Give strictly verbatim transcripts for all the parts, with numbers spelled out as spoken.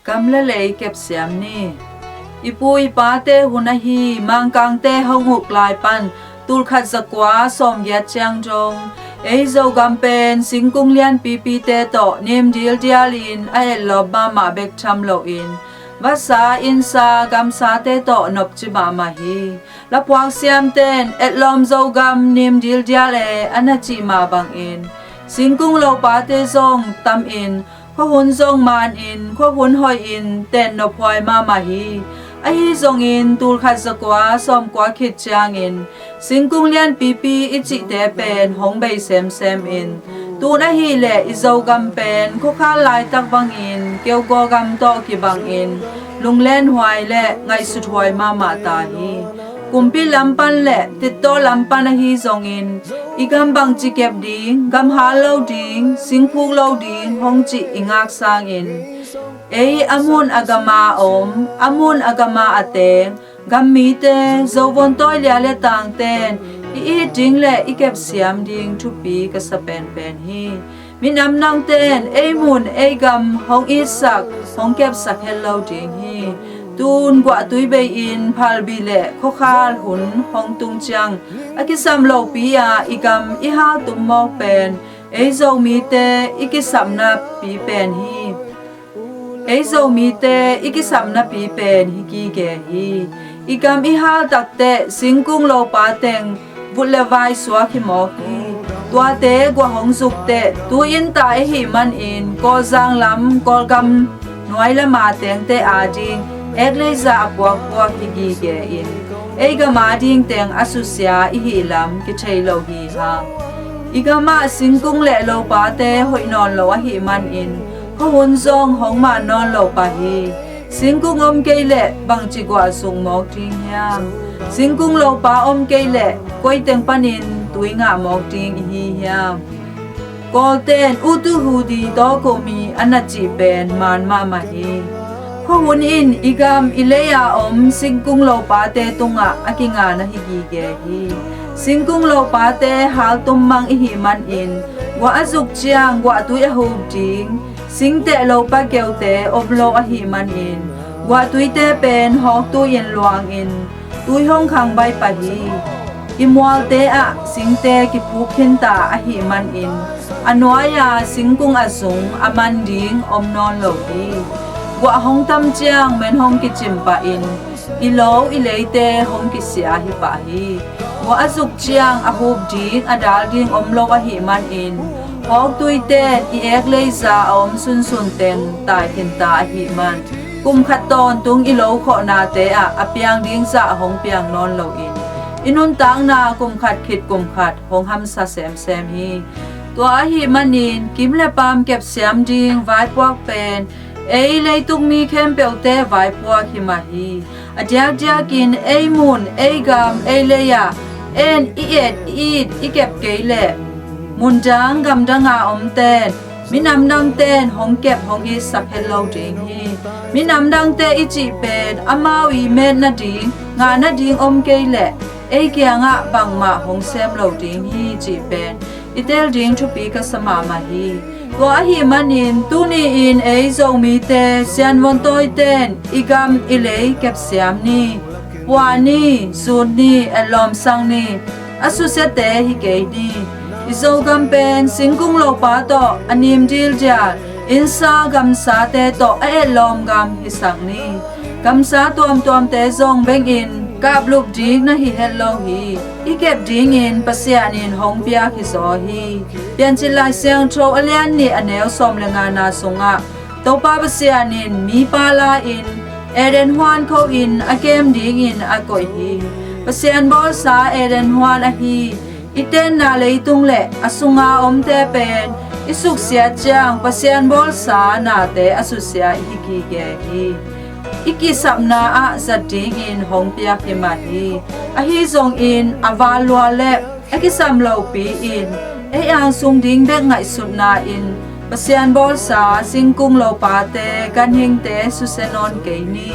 Gam le lei kepsiam ni. I pu i pate hun ahi Mangkangte hong uk lai pan tulkhat zakua sawmgiat ciang dong ei Zogam pen singkung lianpipite tawh nim dildial in a etlawm mahmah bek tham loin vasa, innsa, gamsate tawh nopci mahmah hi. Laphuak siamten etlawm Zogam nim dildial e a na cih mah bangin singkung lopate zong tamin khuahun zong manin khuahun hoihin ten nophuai mahmah hi. Ahi zongin tulkhat zakua sawmkua khit ciangin singkung lianpipi i cihte pen hong bei semsem in tun ahileh i Zogam pen khuakhal laitak bangin keugaw gam tawh kibangin lunglenhuai le ngaihsuthuai mahmah ta hi. Kumpi lam pan le tittaw lam pan ahi zongin i gam bangci kep ding, gam hal lo ding, singphuk lo ding hong cih i ngak sangin ei a mun a gama om, a mun a gama a teng gam mite, Zovon tawi lia le tangten i it ding le i kepsiam ding thupi ka sa penpen hi. Minam dangten ei mun ei gam hong itsak, hong kepsak het lo ding hi. Tun guahtui bei-in phalbi le khuakhal hun hong tung ciang a kisam lopi-a i gam i haltum mawk pen ei Zomite i kisapna pi pen hi. Ei Zomite i kisapna pi pen hi gige hi. I gam i hal takteh singkung lopa teng vut le vai suak hi mawk hi. Tuate guah hong zukteh tu-in tai ahih manin Kawlzang lam, Kawlgam nuai lama tengte ading ekleiza a puakpuak hi gige in ei gam ading teng a susia i hih lam kithei lo hi hang. I gamah singkung le lopate hoih nawn lo ahih manin khuahun zong hong man nawn lo pah hi. Singkung om kei leh bangci guah zuk mawk ding hiam? Singkung lopa om kei leh koi teng panin tui ngah mawk ding i hi hiam? Kawlten utu hudi tawkumi a na cih pen man mahmah hi. Khuahun in i gam i lei-a om singkung lopate tungah a kingan ahi gige hi. Singkung lopate haltum mang i hih manin guah a zuk ciang guahtui a hup ding, singteh lopa keute om lo ahih manin guahtuite pen hawktui in luangin tui hong khang bai pah hi. I mualte ah singte kiphuk khinta ahih manin a nuai-a singkung a zung a man ding om nawn lo hi. Guah hong tam ciang men hong kicim pahin i lo i leite hong kisia hi pah hi. Guah a zuk ciang a hup ding a dal ding om lo ahih manin hawktuiten i ekleiza a om sunsun teng tai khinta ahih man kum khat tawntung i lo khawhnate ah a piang ding zah hong piang nawn loin i nuntakna kum khat khit kum khat hong hamsa semsem hi. Tua ahih manin kim le paam kepsiam ding vaipuak pen ei leitung mi khempeuhte vaipuak hi mah hi. A diakdiakin ei mun, ei gam, ei lei-ah en i et i it i kep kei leh mundang gamdanga omten minam dangten hong kep hong itsak het lo ding hi. Minam dangte i cih pen amau i met nading ngah nading om kei leh ei kiangah bangmah hong sem lo ding hi cih pen i tel ding thupi ka sa mahmah hi. Tua ahih manin tuni-in ei Zomite sianvon tawiten i gam i lei kepsiam ni, puah ni, zun ni, etlawmsak ni. A susiate hi kei ni. I Zogam pen singkung lopa tawh a nim dildial, innsa gamsate tawh a etlawm gam hisak ni. Gamsa tuamtuamte zong bengin kaplup ding na hi het lo hi. I kep dingin Pasian in hong piak hi zaw hi. Piancil Lai Siangtho a lian nih a neu sawm le ngana sungah Topa Pasian in mipa la-in Eden huan kho-in a kem dingin a koih hi. Pasian bawlsa Eden huan ahi i tenna leitung le a sunga omte pen i suksiat ciang Pasian bawlsa nate a susia i hi gige hi. I kisapna ah zat dingin hong piak hi mah hi. Ahi zongin a val lua le a kisam lopi-in ei angsung ding bek ngaihsutna in Pasian bawlsa singkung lopate ganhingte susia nawn kei ni.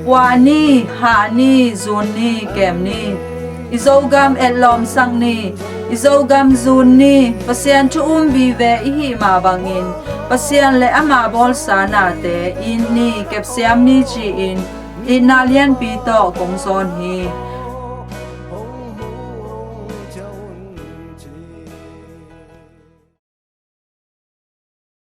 Puah ni, hah ni, zun ni, kem ni. I Zogam etlawm sak ni. I Zogam zun ni. Pasian thu um vive i hih mah bangin Pasian leh ama bawlsa nate it ni. Kepsiam ni ci-in itna lianpi tawh kong zawn hi.